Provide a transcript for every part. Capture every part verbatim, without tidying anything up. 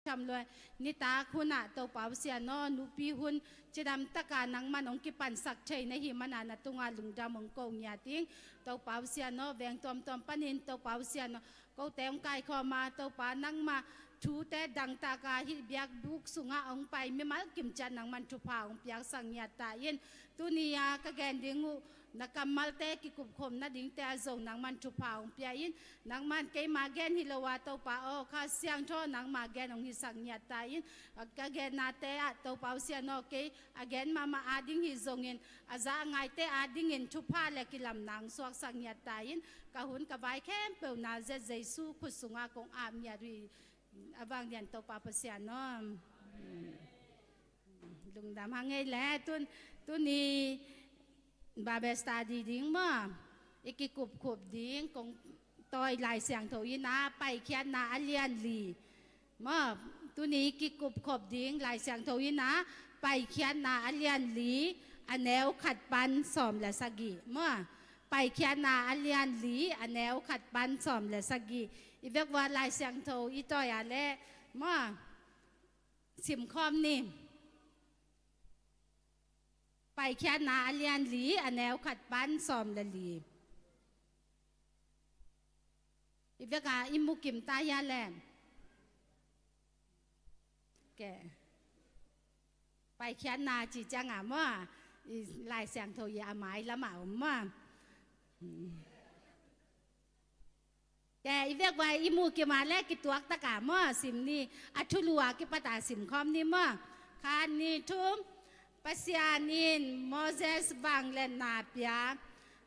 tham lua. Nitak hunah Topa Pasian aw, nupi hun cidam taka nangman hong kipansak thei na hih mana na tungah lungdam hong ko ngiat ing. Topa Pasian aw, veng tuamtuam panin Topa Pasian aw, kote hong kaikhawm a, Topa nangma thute dangtaka hih biakbuk sungah hong pai mimal kim ciat nangman thupha hong piaksak ngiat ta in. Tuni-a ka gen ding uh na kammalte kikupkhop nadingte ah zong nangman thupha hong pia in. Nangman keima gen hi lo a, Topa aw, Kha Siangtho nangma gen hong hisak ngiat ta in. Ka gennate ah Topa Pasian aw, kei a gen mahmah ading hi zongin a za a ngaite adingin thupha le kilamna hong suaksak ngiat ta in. Ka hun ka vai khempeuh na zet Jesu khut sungah kong ap ngiat uh hi. A vang lian Topa Pasian aw. Lungdam hang ei le. Tun, tuni Bible study ding maw, i kikupkhup ding kong tawi Lai Siangtho in ah Paikhiatna a lian li maw. Tuni i kikupkhup ding Lai Siangtho in ah Paikhiatna a lian li, a neu khat pan sawm le sagih maw. Paikhiatna a lian li, a neu khat pan sawm le sagih. I vekvua Lai Siangtho i tawi a le maw, simkhawm ni. Paikhiatna a lian li, a neu khat pan sawm le li. I veka i mukim ta hia le? Ke. Paikhiatna ci cianga maw, i Lai Siangtho i a mai lama om maw. Te i vekvai i mukim a le kituak taka maw sim ni, a thulu a kipata simkhawm ni maw. Khat ni thum. Pasian in Moses vangliatna pia.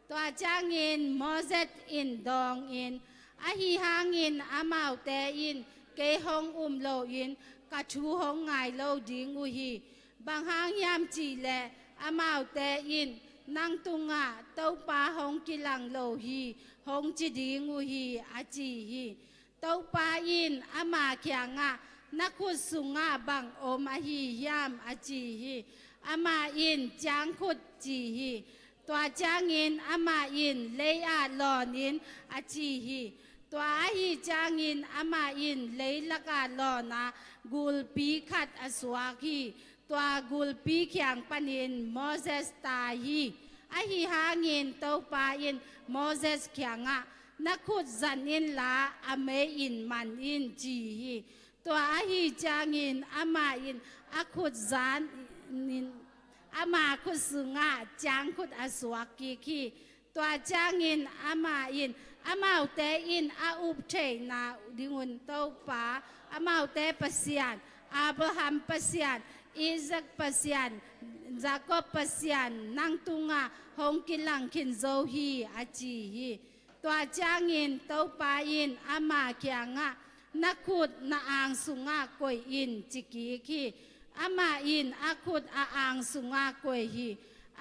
Tua ciangin Moses in dawngin, ahi hangin amaute in kei hong um loin ka thu hong ngai lo ding uh hi. Bang hang hiam cihleh amaute in nang tungah Topa hong kilang lo hi hong ci ding uh hi, a ci hi. Topa in ama kiangah, na khut sungah bang om ahi hiam, a ci hi. Amah in ciangkhut ci hi. Tua ciangin amah in lei ah lawnin, a ci hi. Tua ahi ciangin amah in leilakah lawn a gulpi khat a suak hi. Tua gulpi kiang panin Moses tai hi. Ahi hangin Topa in Moses kiangah, na khut zan inla a mei in man in, ci hi. Tua ahi ciangin amah in a khut zanin ama khut sungah ciangkhut a suak kik hi. Tua ciangin amah in amaute in a up theihna dingun Topa, amaute Pasian, Abraham Pasian, Isaac Pasian, Jacob Pasian nang tungah hong kilang khin zo hi, a ci hi. Tua ciangin Topa in ama kiangah, na khut na ang sungah koih in, ci kik hi. Amah in a khut a ang sungah koih hi.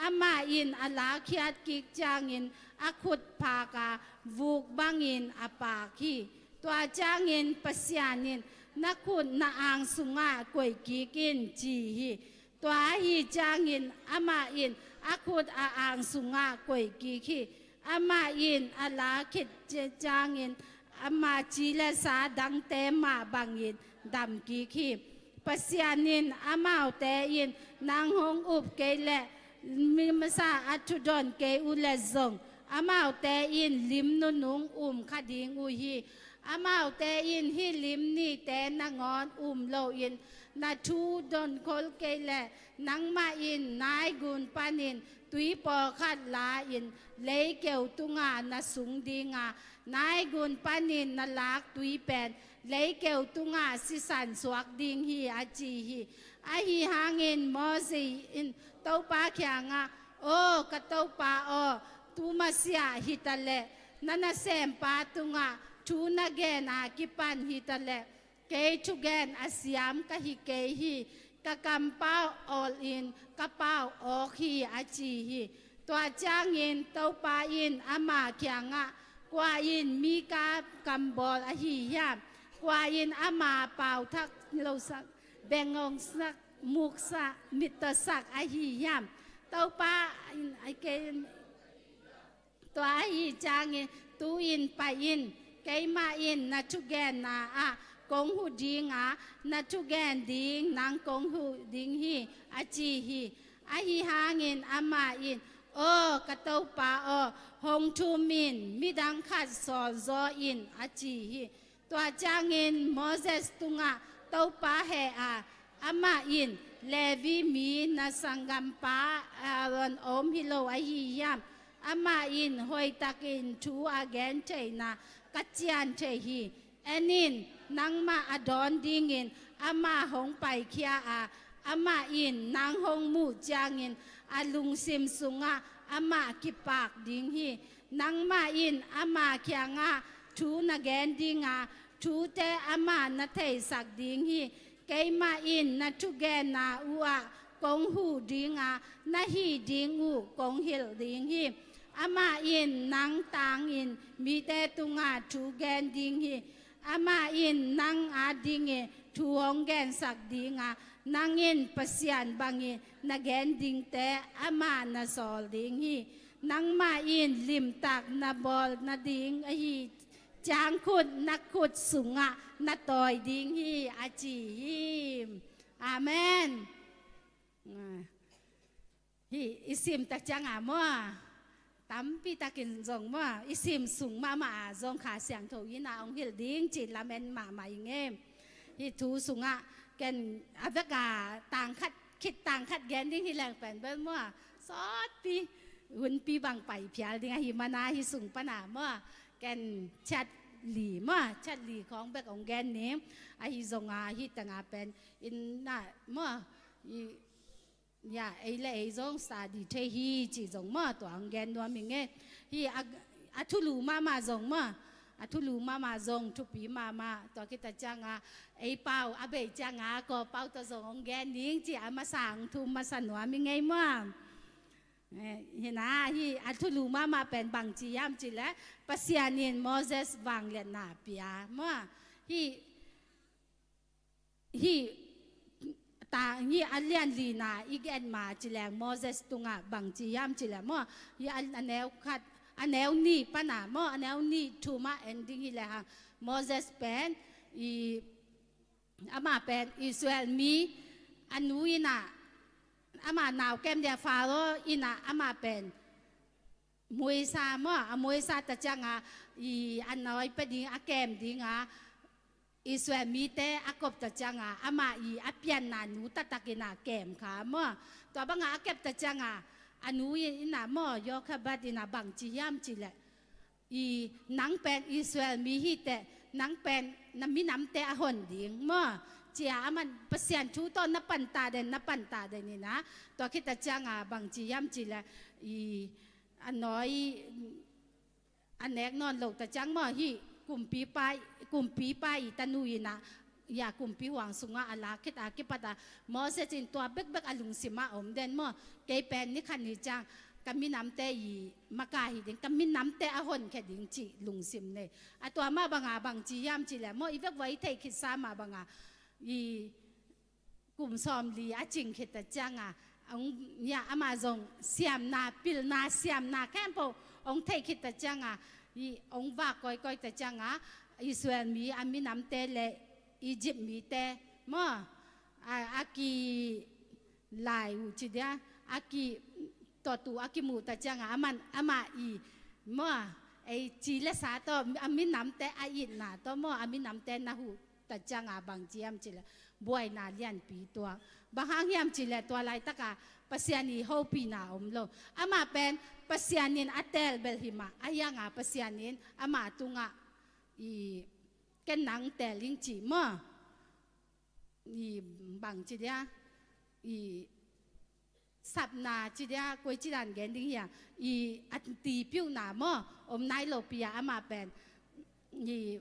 Amah in a lakkhiat kik ciangin a khut phak a, vuk bangin a paak hi. Tua ciangin Pasian in, na khut na ang sungah koih kik in, ci hi. Tua ahi ciangin amah in a khut a ang sungah koih kik hi. Amah in a lak khit ciangin ama ci le sa dangte mah bangin dam kik hi. Pasian in amaute in nang hong up kei leh, mi masa a thudon kei uh leh zong amaute in lim nunung um kha ding uh hi. Amaute in hih lim nihte nangawn um loin na thu donkhol kei leh, nangmah in Nail gun panin tui pawlkhat la-in leikeu tungah na sung ding a, Nail gun panin na lak tui pen leikeu tungah sisan suak ding hi, a ci hi. Ahi hangin Moses in Topa kiangah, aw ka Topa aw, tu masiah hitaleh, na nasempa tungah thu na gen a kipan hitaleh, kei thugen a siam ka hi kei hi. Ka kampau awlin ka pau awk hi, a ci hi. Tua ciangin Topa in ama kiangah, kua in mi ka kambawl ahi hiam? Kua in ama pau thak losak, bengongsak, muksak, mittawsak ahi hiam? Topa in a kei Tua ahi ciangin tu-in pai in, keimah in na thugenna ah kong huh ding a, na thugen ding nang kong huh ding hi, a ci hi. Ahi hangin amah in, "Aw, ka Topa aw, hong thum in, midang khat sawl zaw in," a ci hi. Tua ciangin Moses tungah Topa heh a, amah in, "Levi mi na sanggampa Aaron om hi lo ahi hiam? Amah in hoihtakin thu a gen theihna ka cian thei hi. En in, nangmah a dawn dingin amah hong paikhia a, amah in nang hong muh ciangin a lungsim sungah amah kipak ding hi. Nangmah in ama kiangah thu na gen ding a, thute amah na theisak ding hi. Keimah in na thugenna uhah kong huh ding a, na hih ding uh kong hilh ding hi. Amah in nang tangin mite tungah thu gen ding hi. Amah in nang adingin thu hong gensak ding a, nang in Pasian bangin na gen dingte amah na sawl ding hi. Nangmah in limtak na bawl nading ahi ciang khut na khut sungah na tawi ding hi," a ci hi. Amen. Hih i sim tak ciangah maw, tampi takin zong maw, i sim sung mahmah a zong Kha Siangtho in a hong hilh ding cih lamen mahmah ing e. Hih thu sungah ken a vek a tang khat, khit tang khat gen ding hi leng pen bel maw, sawtpi, hunpi bang pai phial ding ahi man a, hih sung pan a maw, ken chat li maw, chat li khawng bek hong gen ning. Ahi zong a, hih teng a pen in a maw, i Ya, ei le ei zong study thei hi cih zong maw, tua hong gen nuam ing e. Hih a, a thulu mahmah zong maw, a thulu mahmah zong thupi mahmah. Tua khit a ciangah ei pau a bei ciangah Kawl pau tawh zong hong gen ning cih a masa hong thum masa nuam ing e maw. Eh, hi na, hih a thulu mahmah pen bangci hiam cih leh Pasian in Moses vangliatna pia maw. Hih Hih ta, hih a lian lina i gen ma ci leng Moses tungah bangci hiam ci leng maw, hih a, a neu khat, a neu nih pan a maw, a neu nih thum ah en ding hi lehang Moses pen i, amah pen Israel mi a nu in a, amah nau kem dia Pharaoh in a, amah pen muisa maw, a muisa ta ciangah i a nawi pia ding, a kem ding a, Israel mite a kop ta ciangah amah i a pianna nu taktakin a kem kha maw. Tua bangah a kep ta ciangah a nu in a maw, Jochebed in a bangci hiam ci leh, i nang pen Israel mi hi teh, nang pen na minamte a hon ding maw, ci a, aman Pasian thu tawh na panta den, na panta den in a. Tua khit ta ciangah bangci hiam ci leh, i a nawi a nek nawn lo ta ciang maw, hih kumpipa, kumpipa i tanu in a, ya, kumpi huang sungah a lak khit a kipat a, Moses in tua bekbek a lungsim ah om den maw. Kei pen ni khat ni ciang ka minamte i maka hi ding, ka minamte a honkhia ding cih lungsim nei. A tua mah bangah bangci hiam ci leh maw, i vek vua i theih khitsa mah bangah i kum sawmli a cing khit ta ciangah, hong, ya, amah zong siamna, pilna, siamna khempeuh hong theih khit ta ciangah, i hong vak kawikawi ta ciangah, Israel mi a minamte le Egypt mite maw, a, a kilai uh ci dia, a ki tawt uh a kimuh ta ciangah, aman, amah i maw, ei ci le sa tawh, a minamte a itna tawh maw, a minamte na huh ta ciangah bangci hiam ci leh buaina lianpi tuak. Bang hang hiam ci leh tua laitakah Pasian i hopihna om lo. Amah pen Pasian in a teel bel hi mah, a hiangah Pasian in amah tungah i ken nang teel ing ci maw. I bangci dia, i sapna ci dia, koi ci dan gen ding hia, i a tipiuhna maw, om nai lo pi a, amah pen i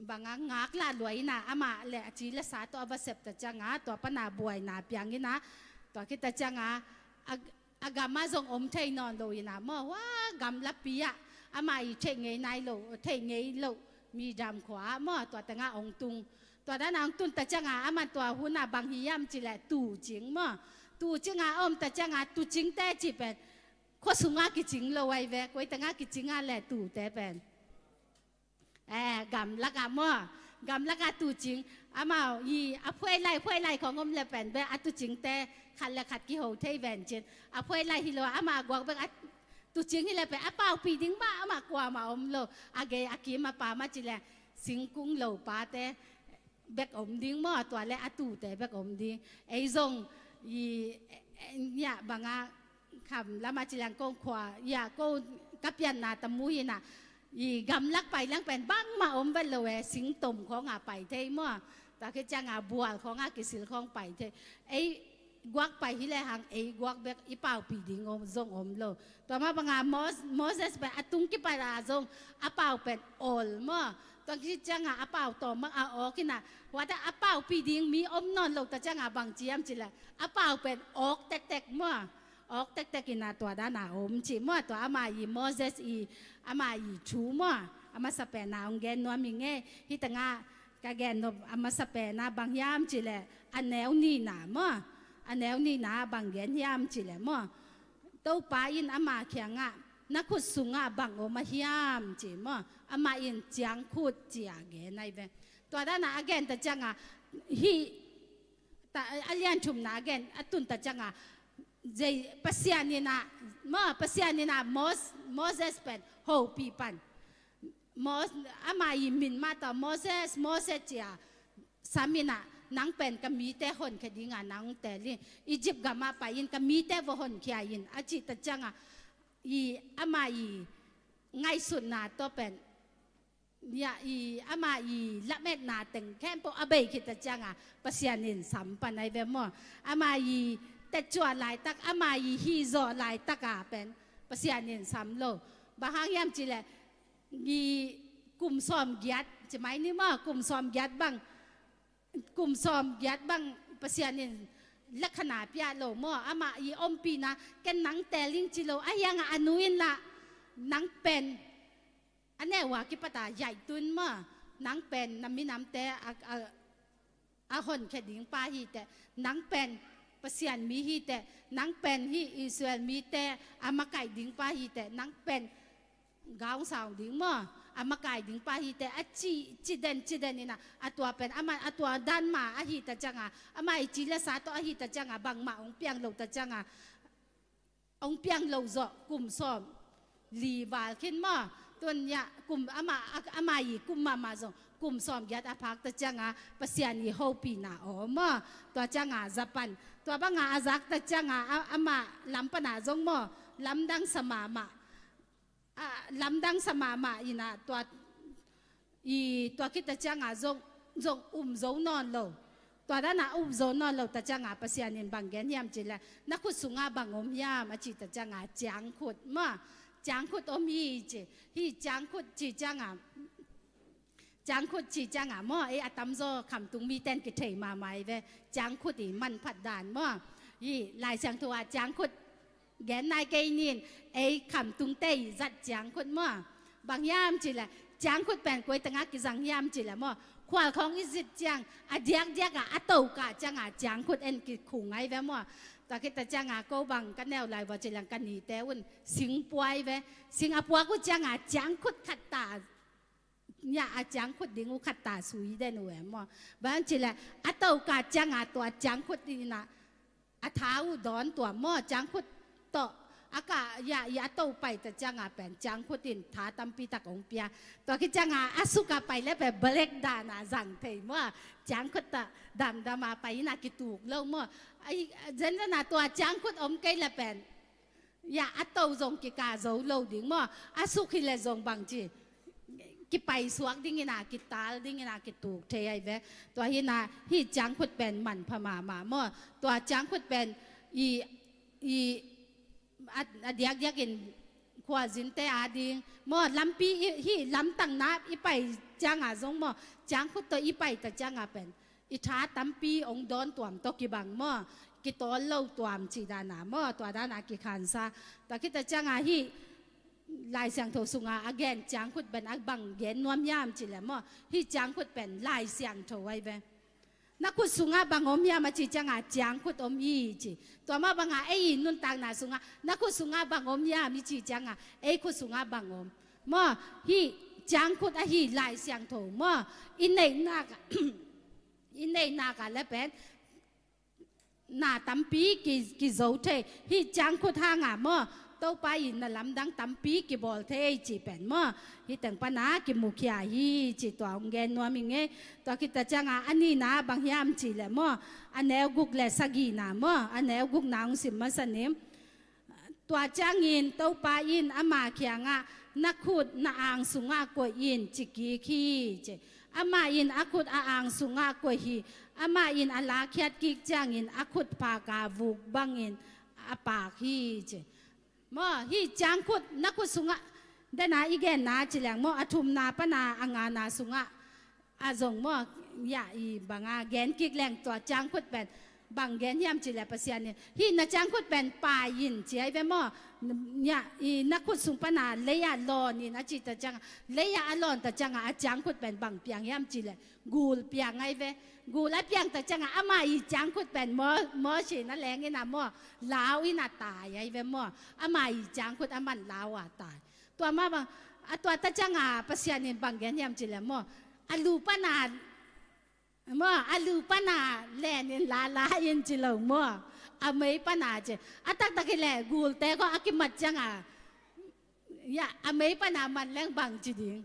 bang a ngak lah luai in a, amah le a ci le sa tawh a va sep ta ciangah, tua pan a buaina piang in a, tua khit ta ciangah, a, a gam ah zong om thei nawn lo in a maw, hua gamlapi ah amah i theih ngei nai lo, theih ngei lo Midian khua ah maw, tua tengah hong tung. Tua dan a hong tun ta ciangah, aman tua hun ah bang hi hiam ci leh tuucing maw. Tuucing a om ta ciangah, tuucingte cih pen khua sungah kicing lo ai ve, koi tengah kicing a leh tuute pen. Eh, gamlak ah maw. Gamlak a tuucing, amau hi a phuai lai, phuai lai khawng om le pen bek a tuucingte khat le khat kiho thei ven cin. A phuai lai hi lo, amah guak bek a tuucing hi le pen a paupi ding mah amah kuamah om lo. A gei a kim a pa mah ci le singkung lo pate bek om ding maw, tua le a tuute bek om ding. Ei zong i, i, ya bang a kham lam a ci leng kong khua, ya ko ka pianna tamu hi na, i gamlak pai leng pen bangmah om vet lo e, singtom khawng a pai thei maw. Tua khit ciang a bual khawng a kisil khawng pai thei. Ei guak pai hi le hang ei guak bek i paupi ding om zong om lo. Tua mah bang a Mos-, Moses pen a tung kipat a zong a pau pen awl maw. Tua khit ciang a a pau tawm bang a awk hi na. Huate a paupi ding mi om nawn lo ta ciang a bang ci hiam ci le, a pau pen awk tektek maw. Awk tektek in a tua dan a om ci maw. Tua ama i Moses i, ama i thu maw, a masa pen a hong gen nuam hi ngei. Hih teng ah ka gen nop a masa pen a bang hiam ci le, a neu nihna maw. A neu nihna bang gen hiam ci le maw, Topa in ama kiangah na khut sungah bang om a hiam ci maw. Amah in ciangkhut ci a gen ahi ve. Tua dan a a gen ta ciang a, hih ta, a lian thumna a gen a tun ta ciang a, zei, Pasian in a, maw, Pasian in a Mos-, Moses pen hopih pan. Mos-, ama i min mah tawh Moses, Moses ci a sam in a, nang pen ka mite honkhia ding a nang tel in, Egypt gam ah pai in ka mite va honkhia in a cih ta ciang a, i ama i ngaihsutna tawh pen, ya, i ama i lametna teng khempeuh a bei khit ta ciang a Pasian in sam pan ahi ve maw. Ama i tetcuah laitak, ama i hihzawh laitak a pen Pasian in sam lo. Bang hang hiam ci le, i kum sawm giat ci mai ni maw, kum sawm giat bang, kum sawm giat bang Pasian in lakhana pia lo maw. Amah i ompihna, ken nang tel ing ci lo, a hiang a a nu in lah nang pen a neu a kipat a yaih tun maw, nang pen na minamte a, a, a honkhia ding pa hi teh, nang pen Pasian mi hi teh, nang pen hih Israel mite a makaih ding pa hi teh, nang pen gaung saung ding maw, a makaih ding pa hi teh, a ci, ci den, ci den in a, a tua pen, ama, a tua dan mah a hi ta ciang a, ama i ci le sa tawh a hi ta ciang a, bangmah hong piang lo ta ciang a, hong piang lo zawh kum sawm li val khin maw. Tun ya kum ama, a, ama i kum mahmah zong kum sawm giat a phak ta ciang a Pasian i hopihna aw maw. Tua ciang a za pan. Tua bang a a zak ta ciang a, a, ama lam pan a zong maw, lamdang sa mahmah. A, lamdang sa mahmah in a tua, i tua khit ta ciang a zong, zong um zo nawn lo. Tua dan a um zo nawn lo ta ciang a Pasian in bang gen hiam ci le, na khut sungah bang om hiam a cih ta ciang a ciangkhut maw. Ciangkhut om hi ci. Hih ciangkhut cih ciang a, ciangkhut cih ciang a maw, ei a tamzaw khamtung mite in kithei mahmah hi ve. Ciangkhut i manphat dan maw. Hih Lai Siangtho a ciangkhut gen nai kei ning, ei khamtungte i zat ciangkhut maw. Bang hiam ci le, ciangkhut pen koi teng ah kizang hiam ci le maw, khual khawng i zit ciang a diakdiak a, a to kah ciang a ciangkhut en kikhung ahi ve maw. Tua khit ta ciang a ko bang ka neu lai vua ci leng ka nite un sing pua hi ve. Sing a puak uh ciang a ciangkhut khat ta, ya, a ciangkhut ding uh khat ta sui den uh e maw. Bang ci le, a to kah ciang a tua ciangkhut in a, a tha uh dawn tuam maw, ciangkhut tawh a kah, ya, i a to pai ta ciang a pen ciangkhut in tha tampi tak hong pia. Tua khit ciang a a suk a pai le pen black dan a zang thei maw. Ciangkhut tawh damdam a pai in a kituk lo maw. Ai, zenzen a tua ciangkhut om kei le pen, ya, a to zong kikah zo lo ding maw. A suk hi le zong bang ci, kipaisuak ding in a, kital ding in a kituk thei ahi ve. Tua hi na, hih ciangkhut pen manpha mahmah maw. Tua ciangkhut pen i, i, a, a diakdiak in khualzinte a ding maw, lampi i, hih lamtang na i pai ciang a zong maw, ciangkhut tawh i pai ta ciang a pen i tha tampi hong dawn tuam tawh kibang maw, kitawl lo tuam cih dan a maw, tua dan a kikhansa. Tua khit ta ciang a hih Lai Siangtho sung a a gen ciangkhut pen a bang gen nuam hiam ci le maw, hih ciangkhut pen Lai Siangtho ahi ve. Na khut sungah bang om hiam a cih ciang a ciangkhut om hi ci. Tua mah bang a ei i nuntakna sungah na khut sungah bang om hiam i cih ciang a ei khut sungah bang om maw, hih ciangkhut ahi Lai Siangtho maw, i neihnak, i neihnak ah le pen na tampi ki, kizo thei. Hih ciangkhut hanga maw, Topa in na lamdang tampi kibawl thei cih pen maw, hih teng pana kimukhia hi cih tua hong gen nuam ing ei. Tua khit ta cianga a nihna bang hiam cih leh maw, a neu guk le sagihna maw, a neu gukna hong sim masa ning. Tua ciangin Topa in ama kiangah, na khut na ang sungah koih in, ci kik hi, ci. Amah in a khut a ang sungah koih hi. Amah in a lakhiat kik ciangin a khut paka vuk bangin a paak hi, ci. Maw, hih ciangkhut na khut sungah, dena i genna ci leng maw, a thumna pana a ngana sungah a zong maw, ya i banga gen kik leng tua ciangkhut pen bang gen hiam cih leh Pasian in, hih na ciangkhut pen paai in ci ai ve maw. Ya i na khut sung pana lei-ah lawn in a cih ta ciangah, lei-ah a lawn ta ciangah a ciangkhut pen bang piang hiam cih leh gul piang ai ve. Gul a piang ta ciangah ama i ciangkhut pen maw, maw sin a leng in a maw, lau in a tai ai ve maw. Ama i ciangkhut a man lau a tai. Tua mah bang, a tua ta ciangah Pasian in bang gen hiam cih leh maw, a lu pana, maw, a lu pana len in lala in ci lo maw. A mei pana ci. A taktak hi leh gulte ko a kimat ciangah, ya, a mei pana man leng bang ci ding.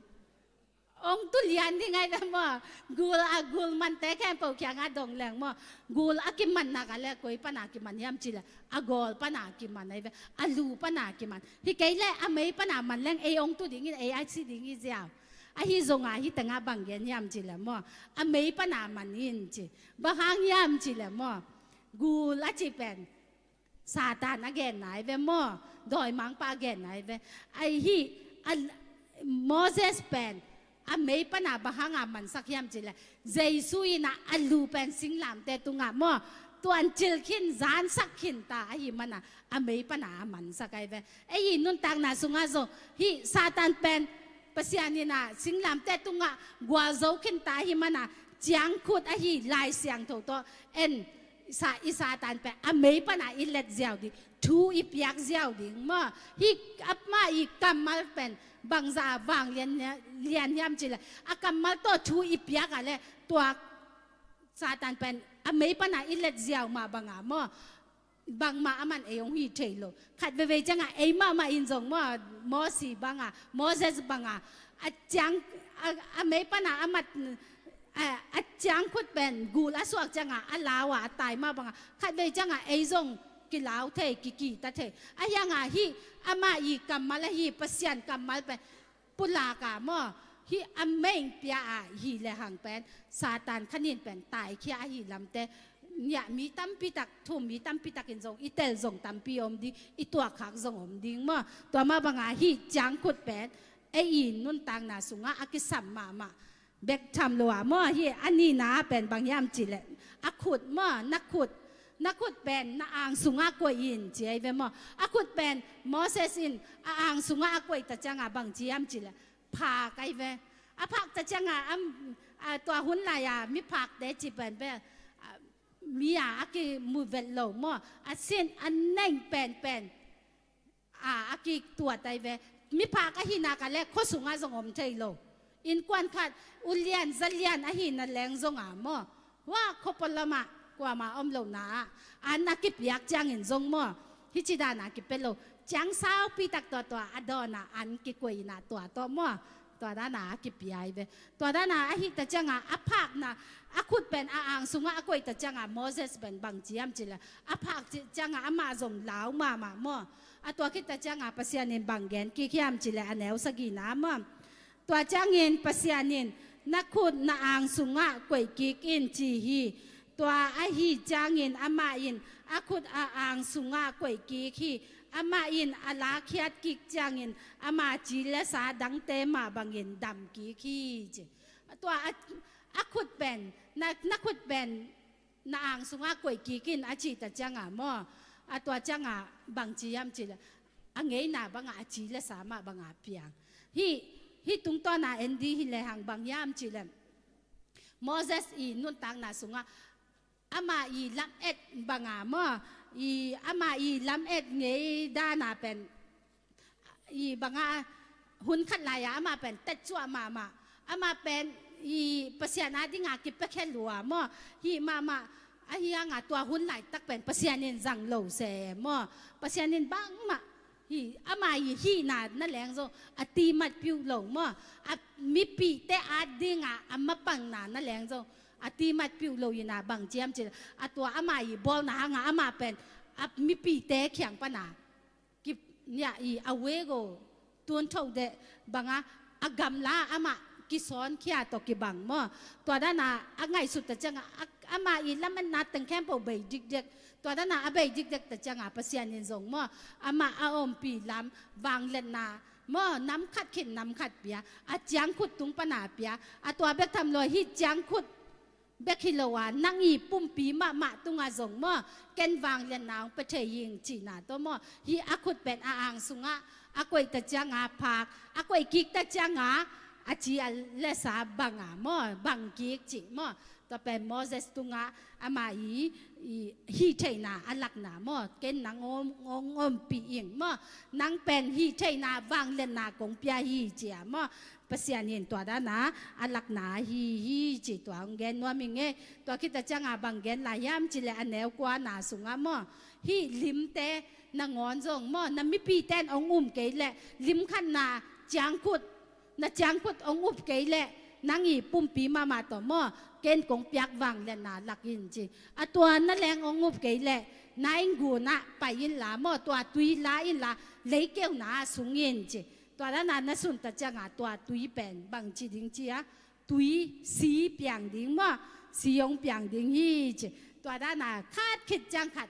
Ong tu lian ding ai ve maw. Gul a gul mante khempeuh kiangah dong leng maw, gul a kiman nak a le koi pana kiman hiam cih leh a gawl pana kiman ai ve. A lu pana kiman. Hi kei leh a mei pana man leng ei ong tu dingin ei a si ding hi ziau. Ahi zongah hih tengah bang gen hiam cih leh maw, a mei pana man in ci. Bang hang hiam cih leh maw, gul a cih pen Satan a genna ai ve maw, dawimangpa a genna ai ve. Ai hih a, Moses pen a mei pana bang hanga mansak hiam cih leh, Jesu in a, a lu pen singlamteh tungah maw, tuancil khin, zansak khin ta ahi mana a mei pana a mansak ai ve. Ei i nuntakna sungah zong hih Satan pen Pasian in a singlamteh tungah gualzo khin ta ahi mana ciangkhut ahi Lai Siangtho tawh en sa, i Satan pen a mei pana i let ziau ding, thu i piak ziau ding maw. Hih amah i kammal pen bangzah a vang lian, lian hiam cih leh a kammal tawh thu i piak a le tua Satan pen a mei pana i let ziau mah banga maw, bangmah a man ei ong hi thei lo. Khat veivei ciangah ei mahmah in zong maw, Mosi banga, Moses banga a ciang, a, a mei pana a mat, a, a ciangkhut pen gul a suak ciangah a lau a, a tai mah banga khat vei ciangah ei zong kilau thei, kikita thei. Ahi hangah hih amah i kammal ahi Pasian kammal pen pulak a maw, hih a mei pia a hi le hang pen Satan khanin pen taikhia ahi lamte. Niah mi tampi tak, thum mi tampi takin zong i tel zong tampi om ding, i tuakkhak zong om ding maw. Tua mah banga hih ciangkhut pen ei i nuntakna sungah a kisam mahmah bek tham lo a maw. Hih a nihna pen bang hiam cih leh a khut maw, na khut, na khut pen na ang sungah koih in ci ai ve maw. A khut pen Moses in a ang sungah a koih ta ciangah bang ci hiam cih leh phak ai ve. A phak ta ciangah am, a, tua hun lai-a miphakte ci pen pen, a, mi a, a kimu vet lo maw, a sin a neng penpen a, a kituat ai ve. Miphak ahi nak a le khua sungah zong om thei lo. Innkuan khat ulian zalian ahi na leng zong a maw, hua khuapua lamah kuamah om lohna ah an a kipiak ciangin zong maw, hih ci dana kipia lo. Ciang saupi tak tua tua a dawnah an kikuai inah tua tawh maw, tua dana a kipia ai ve. Tua dana ahi ta ciangah a phakna, a khut pen a ang sungah a koih ta ciangah Moses pen bang ci hiam cih leh, a phak ci ciangah amah zong lau mahmah maw. A tua khit ta ciangah Pasian in bang gen kik hiam cih leh a neu sagihna maw. Tua ciangin Pasian in, na khut na ang sungah koih kik in ci hi. Tua ahi ciangin amah in a khut a ang sungah koih kik hi. Amah in a lakhiat kik ciangin ama ci le sa dangte mah bangin dam kik hi ci. Tua a, a khut pen, na, na khut pen na ang sungah koih kik in a cih ta ciangah maw, a tua ciangah bang ci hiam cih leh, a ngeina bangah a ci le sa mah bangah piang. Hih, hih tungtawna en ding hi le hang bang hiam cih leh, Moses i nuntakna sungah ama i lamet banga maw, i ama i lamet ngei dana pen i banga hun khat lai-a amah pen tetcuah mahmah, amah pen i Pasian a dinga kipiakhia lua maw, hih mahmah, ahi hanga tua hun laitak pen Pasian in zang lo se maw, Pasian in bangmah hi, ama i hihna na leng zong a timat piuh lo maw, a mipihte a dinga a mapangna na leng zong a timat piuh lo ina bang ciam cil, a tua ama i bawlna hanga ama pen a mipihte khiang pana ki, nia i a wego tun tho deh banga a gamla amah kisawn khia tawh kibang maw. Tua dana a ngaihsut ta cianga a, ama i lametna teng khempeuh bei dikdek. Tua dana a bei dikdek ta cianga Pasian in zong maw, amah a ompi lam vangliatna maw, nam khat khit nam khat pia, a ciangkhut tung pana pia, a tua bek tham lua hih ciangkhut bek hi lo a, nang i pumpi mahmah tungah zong maw, ken vangliatna hong pia thei ing cihna tawh maw, hih a khut pen a ang sungah a koih ta cianga phak, a koih kik ta cianga a ci a lesa banga maw, bang kik cih maw. Tua pen Moses tungah ama i, i hih theihna a lakna maw, ken nang hong, hong ompih ing maw, nang pen hih theihna vangliatna kong pia hi cia maw. Pasian in tua dana a lakna hi hi ci tua hong gen nuam ing e. Tua khit ta cianga bang gen lai hiam cileh a neu kuana sungah maw, hih limte nangawn zong maw, na mipite in hong um kei leh lim khatna ciangkhut, na ciangkhut hong up kei leh nang i pumpi mahmah tawh maw, ken kong piak vangliatna lak in ci. A tua na leng hong up kei leh na inngunah pai inla maw, tua tui la inla leikeuna ah sung in ci. Tua dana na sun ta cianga tua tui pen bangci ding cia, tui si piang ding maw, si hong piang ding hi ci. Tua dana khat khit ciang khat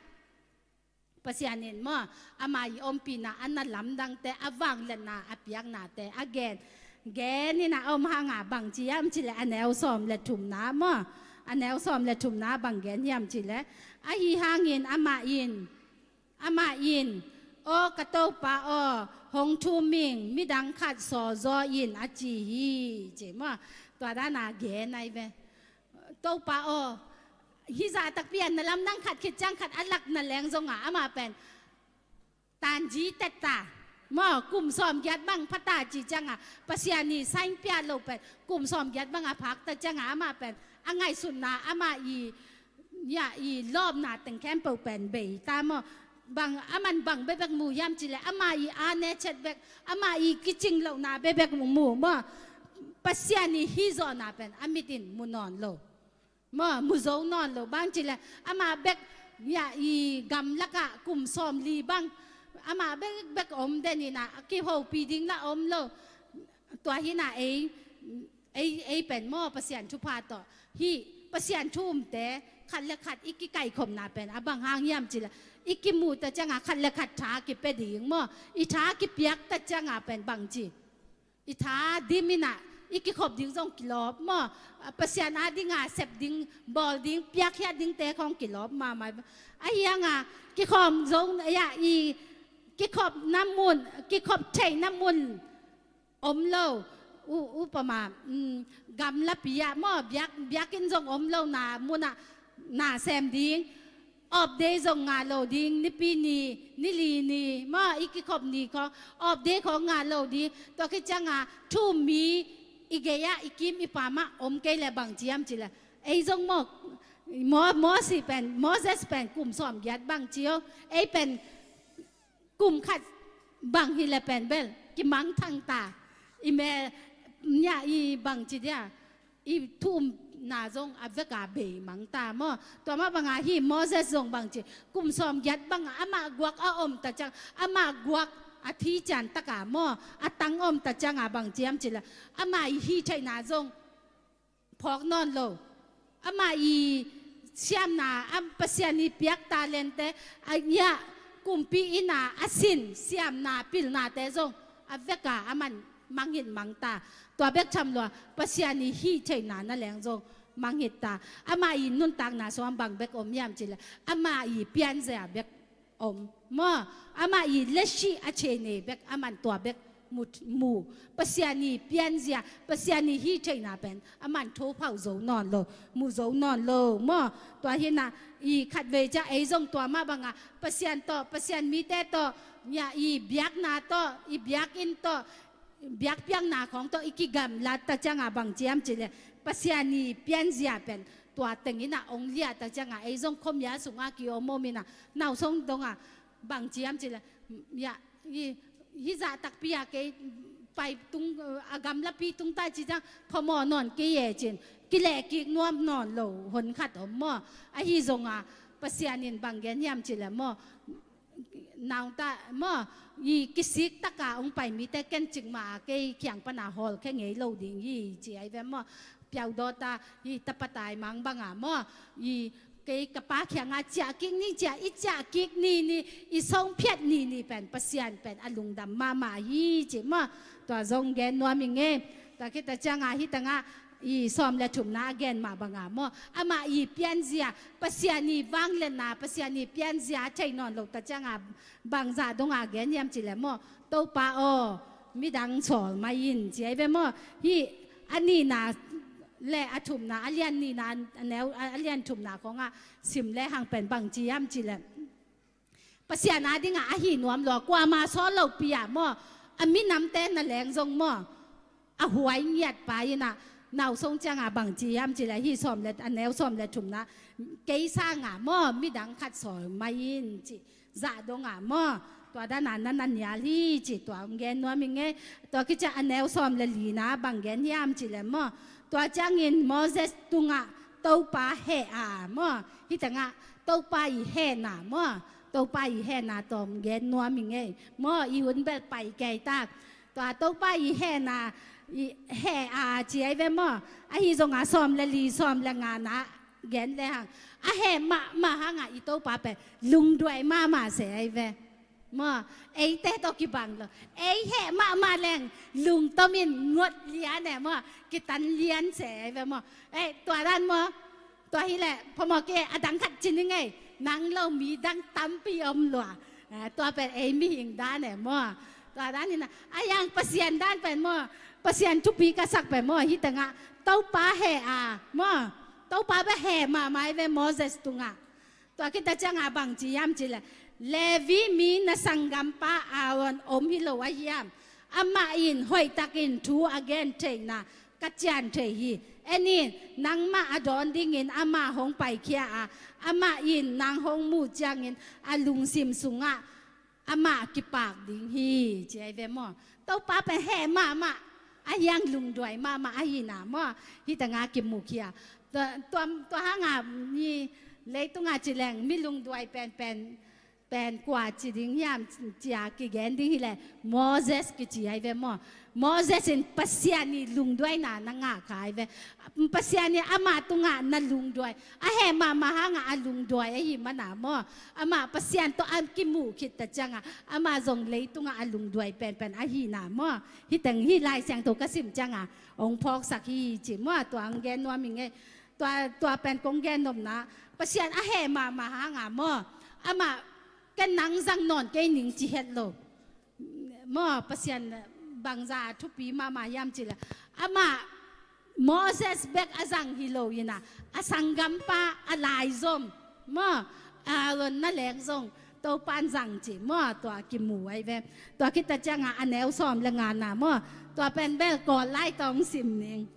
Pasian in maw, ama i ompihna a na lamdangte, a vangliatna a piaknate a gen, gen ina om hanga bangci hiam cileh a neu sawm le thumna maw, a neu sawm le thumna bang gen hiam cileh, ahi hangin amah in, amah in, aw ka Topa aw, hong thum ing, midang khat sawlzaw in a ci hi ci maw. Tua dana gen ai ve. Topa aw, hih zah takpi a na lamdang khat khit ciang khat a lak na leng zonga amah pen tanzi tetta maw, kum sawmgiat bang phata ci cianga Pasian i saingpia lo pen kum sawmgiat banga phakta cianga amah pen a ngaihsutna ama i, ya i lawpna teng khempeuh pen bei ta maw. Bang aman bang bekbek mu hiam cileh ama i a ne chet bek, ama i kicing lohna bekbek mu maw. Pasian i hih zawhna pen a mit in mu nawn lo maw, mu zo nawn lo bang cileh ama bek, ya i gamlakah kum sawmli bang ama bekbek om den ina a kihopi ding la om lo. Tua hina ei, ei, ei pen maw Pasian thupha tawh hih Pasian thu umte khat le khat i kikaikhopna pen a bang hang hiam cileh i kimuh ta cianga khat le khat tha kipia ding maw, i tha kipiak ta cianga pen bangci, i tha dim ina i kikhop ding zong kilawp maw. Pasian a dinga sep ding, bawl ding, piakkhiat dingte khong kilawp mahmah. Ahi hanga kikhawm zo, ya i kikhopna mun, kikhop theihna mun om lo. U, upama, um, gamlapi ah maw, biak, biakinn zong om lo na munah na sem ding, off day zong ngah lo ding, Nipi ni, Nili ni maw, i kikhop ni khong off day khong ngah lo ding. Tua khit cianga thu um mi i gei ah i kim i pam ah om kei leh bang ciam cileh ei zong maw, Mo-, Mosi pen, Moses pen kum sawmgiat bang ci o, ei pen kum khat bang hileh pen bel kimangthang ta. I mel, nia i bangci dia, i thu umna zong a veka bei mang ta maw. Tua mah banga hih Moses zong bangci kum sawmgiat banga amah guak a om ta ciang, amah guak a thi cian taka maw, a tang om ta cianga bang ciam cileh ama i hih theihna zong phawk nawn lo. Ama i siamna, am, Pasian i piak talente, a, ya, kumpi ina a sin siamna pilnate zong a veka aman manghit mangta. Tua bek tham lua Pasian i hih theihna na leng zong manghit ta. Ama i nuntakna sungah bang bek om hiam cileh ama i pianzia bek om maw. Ama i lesi a chene bek aman tua bek mu, mu. Pasian i pianzia, Pasian i hih theihna pen aman thophauh zo nawn lo, mu zo nawn lo maw. Tua hina i khatvei ciang ei zong tua mah banga Pasian tawh, Pasian mite tawh, nia i biakna tawh, i biakinn tawh, biakpiakna khawng tawh i kigamlat tak ciangah bang ci hiam cih leh, Pasian i pianzia pen tua teng in ah hong liah tak ciangah ei zong khuamial sungah ki-om om in ah, nau sung dongah bang ci hiam cih leh, ya, i, hih zah takpi ah kei pai tung, a gamlapi tung ta ci ciang phamawh nawn kei e ci-in kilehkik nuam nawn lo hon khat om maw. Ahi zongah Pasian in bang gen hiam cih leh maw, nau ta maw, i kisik taka hong pai mite ken cikmah a kei kiang pana hawlkhia ngei lo ding hi ci ahi ve maw. Piaudawta i tapa taimang banga maw, i kei ka pa kiangah ciah kik ni, ciah, i ciah kik ni ni, i songphiat ni ni pen Pasian pen a lungdam mahmah hi ci maw. Tua zong gen nuam ing ei. Tua khit tak ciangah hih tengah i sawm le thumna a gen mah banga maw, amah i pianzia, Pasian i vangliatna, Pasian i pianzia a thei nawn lo tak ciangah bangzah dongah gen hiam cih leh maw, Topa aw, midang sawl mai in ci ahi ve maw. Hih a nihna le a thumna, a lian nihna, a neu, a lian thumna khawngah sim lehang pen bang ci hiam cih leh, Pasian a dingah a hih nuam lua, kuama sawl lopi ah maw, a minamte na leng zong maw, a huai ngiat pa in ah, nau sung ciangah bang ci hiam cih leh, hih sawm le, a neu sawm le thumna, kei sangah maw midang khat sawl mai in ci, zah dongah maw, tua dana na na nial hi ci, tua hong gen nuam ing ei. Tua khit ciang a neu sawm le lina bang gen hiam cih leh maw, tua ciangin Moses tungah Topa heh a maw, hih tengah Topa i hehna maw, Topa i hehna tawh hong gen nuam ing ei maw, i hun bel pai kei ta. Tua Topa i hehna, i heh a ci ahi ve maw. Ahi zongah sawm le li, sawm le ngana gen lehang, a heh mahmah hangah i Topa pen lungduai mahmah se ahi ve maw. Eite tawh kibang lo. Ei heh mahmah leng lungtom in ngot lian e maw, kitan lian se ahi ve maw. Ei, tua dan maw. Tua hileh phamawh kei, a dang khat ci ning ei. Nang lo midang tampi om lua. Eh, tua pen ei mihing dan e maw. Tua dan hi na, a yang Pasian dan pen maw, Pasian thupi ka sak pen maw, hih tengah Topa heh a maw, Topa bek heh mahmah ahi ve Moses tungah. Tua khit tak ciangah bang ci hiam cih leh, Levi mi na sanggampa Aaron om hi lo a hiam? Amah in hoihtakin thu a gen theihna ka cian thei hi. En in, nangmah a dawn dingin amah hong paikhia a, amah in nang hong muh ciangin a lungsim sungah amah kipak ding hi, ci ahi ve maw. Topa pen heh mahmah, a hiang lungduai mahmah ahihna maw, hih tengah kimukhia. Tua, tua, tua hangah mi leitungah ci leng mi lungduai penpen pen kua ci ding hiam, cia kigen ding hileh Moses kici ahi ve maw. Moses in Pasian i lungduaina na ngah kha ahi ve. Pasian i amah tungah na lungduai, a heh mahmah hangah a lungduai ahi mana maw, amah Pasian tawh a kimuh khit tak ciangah amah zong leitungah a lungduai penpen ahihna maw. Hih teng hih Lai Siangtho ka sim ciangah hong phawksak hi ci maw, tua hong gen nuam ing ei. Tua, tua pen kong gen nopna, Pasian a heh mahmah hangah maw, amah ken nang zang nawn kei ning ci het lo. Maw, Pasian bangzah a thupi mahmah hiam cih leh, amah Moses bek a zang hi lo in ah, a sanggampa a laizom maw, Aaron na leng zong Topa'n zang cih maw, tua kimu ahi ve. Tua khit tak ciangah a neu sawm le ngana maw, tua pen bel Kawl lai tawh hong sim ning.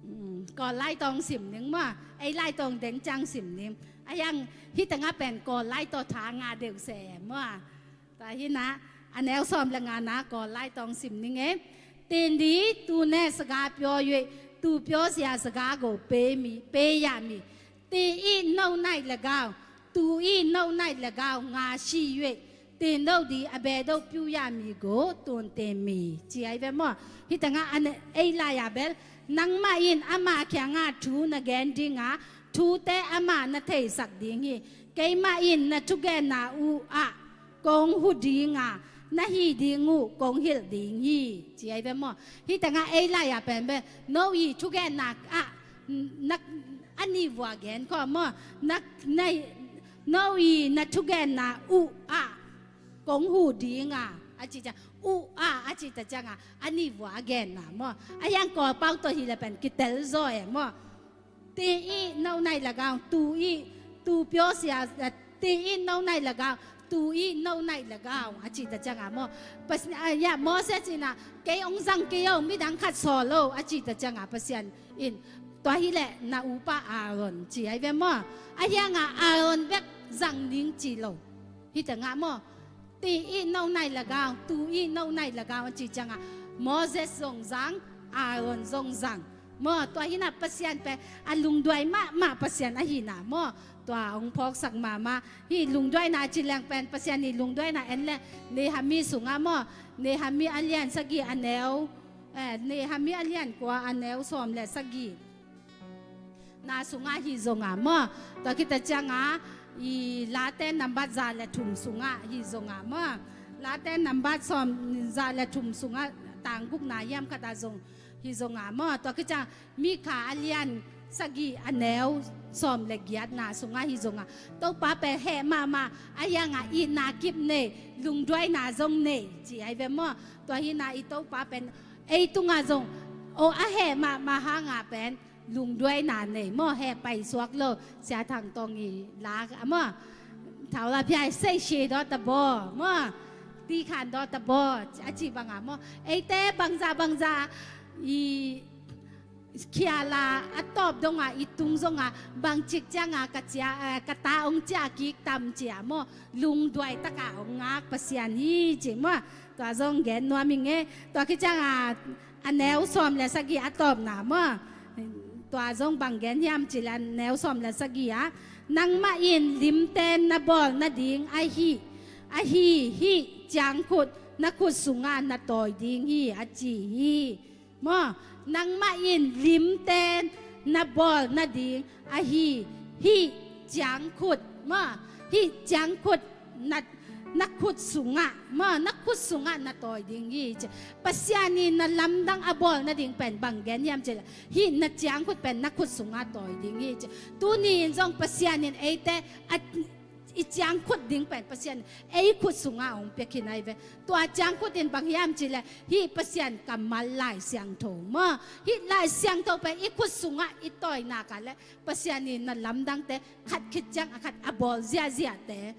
Hmm, Kawl lai tawh hong sim ning maw, ei lai tawh hong deng ciang sim ning. A hiang hih tengah pen Kawl lai tawh tha ngah deuh se maw. Tua hi na, a neu sawm le ngana Kawl lai tawh hong sim ning e. တင်သည်၊ သူနှင့်စကားပြော၍ သူပြောစရာစကားကို ပေးမည်၊ ပေးရမည်။ သင်၏နှုတ်၌၎င်း၊ သူ၏နှုတ်၌၎င်း၊ ငါရှိ၍ သင်တို့သည် အဘယ်သို့ပြုရမည်ကို သွန်သင်မည်။ ကြည့် ahi ve maw. Hih tengah a ne-, ei lai-ah bel, nangmah in ama kiangah thu na gen ding a, thute amah na theisak ding hi. Keimah in na thugenna uh ah kong huh ding a, na hih ding uh kong hilh ding hi, ci ahi ve maw. Hih tengah ei lai-ah pen bel, no i thugenna ah, na, a nih vua gen khawm maw, na, na, no i na thugenna uh ah kong huh ding a, a cih ciang, uh ah a cih tak ciangah a nih vua a genna maw. A hiang Kawlpau tawh hileh pen kitel zaw e maw. သင်၏နှုတ်၌၎င်း၊ သူ၏၊ သူပြောစရာ၊ Ti in no naih lagau, tu in no naih lagau a cih ta ciangah maw, Pas- ah, ya, Moses in ah, kei hong zang kei o, midang khat sawl o a cih ta ciangah Pasian in, tua hileh na upa Aaron ci ahi ve maw. A hiangah Aaron bek zang ning ci lo. Hi tengah maw, ti in no naih lagau, tu in no naih lagau a cih ciangah Moses zong zang, Aaron zong zang. Maw, tua hinah Pasian pen a lungduai mahmah Pasian ahina maw. Tua hong phawksak mahmah. Hih lungduaina a ci leng pen Pasian ii lungduaina en le Nehemi sungah maw. Nehemi a lian sagih a neu, eh, Nehemi a lian kua a neu sawm le sagih na sungah hi zongah maw. Tua khit ta ciangah i Late nambat za le thum sungah hi zongah maw. Late nambat sawm za le thum sungah tang gukna hiam khatah zong hi zongah maw. Tua khit ciang Mikha a lian sagih a neu sawm le giatna sungah hi zongah Topa pen heh mahmah a hiangah itna kip nei, lungduaina zong nei ci ahi ve maw. Tua hinah i Topa pen ei tungah zong o a heh mahmah hangah pen lungduaina nei maw, heh paisuak lo. Sia Thang Tawng i lak a maw, thau la phiai sei shi dawh ta baw maw, ti khan dawh ta baw a ci bangah maw. Eite bangza bangza i khiala a tawp dongah i tung zongah bangcik ciangah ka cia, eh, ka ta hong ciah kik tam cia maw, lungduai takah hong ngak Pasian hi ci maw. Tua zong gen nuam ing e. Tua khit ciangah a neu sawm le sagih a tawpna maw. Tua zong bang gen hiam ci le a neu sawm le sagih ah, nangmah in limte na bawl nading ahi, ahi hih ciangkhut na khut sungah na tawi ding hi a ci hi. Maw, nangmah in limte na bawl nading ahi hih ciangkhut maw, hih ciangkhut na, na khut sungah maw, na khut sungah na tawi ding hi ci. Pasian in na lamdang a bawl nading pen bang gen hiam ci le, hih na ciangkhut pen na khut sungah tawi ding hi ci. Tuni in zong Pasian in eite a i ciangkhut ding pen Pasian ei khut sungah hong pia khin ahi ve. Tua ciangkhut in bang hiam ci le, hih Pasian kammal Lai Siangtho maw. Hih Lai Siangtho pen i khut sungah i tawi nak leh Pasian in na lamdangte khat khit ciang a khat a bawl ziahziahte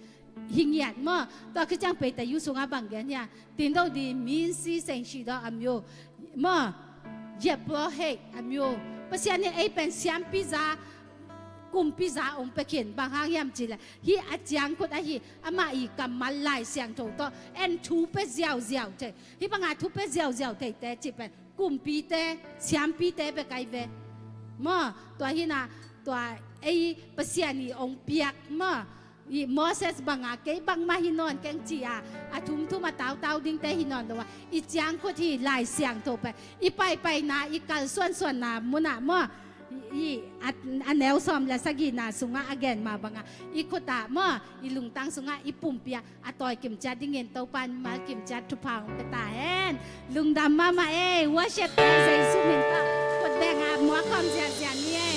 hi ngiat maw. Tua khit ciang Peter yu sungah bang gen hiam, တင်တော်သည် မင်းစေ့စိမ်ရှိသောအမျိုး maw, ယက်ဘျောဟိတ်အမျိုး. Pasian in ei pen siampi za, kumpi za hong pia khin, bang hang hiam ci le, hih a ciangkhut ahi amah i kammal Lai Siangtho tawh en thu pia ziauziau thei. Hih banga thu pia ziauziau theite cih pen kumpite, siampite bek ahi ve. Maw, tua hinah, tua ei Pasian i hong piak maw. I Moses banga kei bangmah hi nawn keng ci a, a thumthum a tautau dingte hi nawn lo a, i ciangkhut hi Lai Siangtho pen i paipaina, i kalsuansuanna munah maw. I, i, a, a neu sawm le sagihna sungah a gen mah bangah i khutah maw, i lungtang sungah i pumpi ah a tawi kimciat dingin Topa in mimal kimciat thupha hong pia ta hen. Lungdam mahmah ei. Worship team, Jesu min tawh khut bengah muak khawm ziahziah ni ei.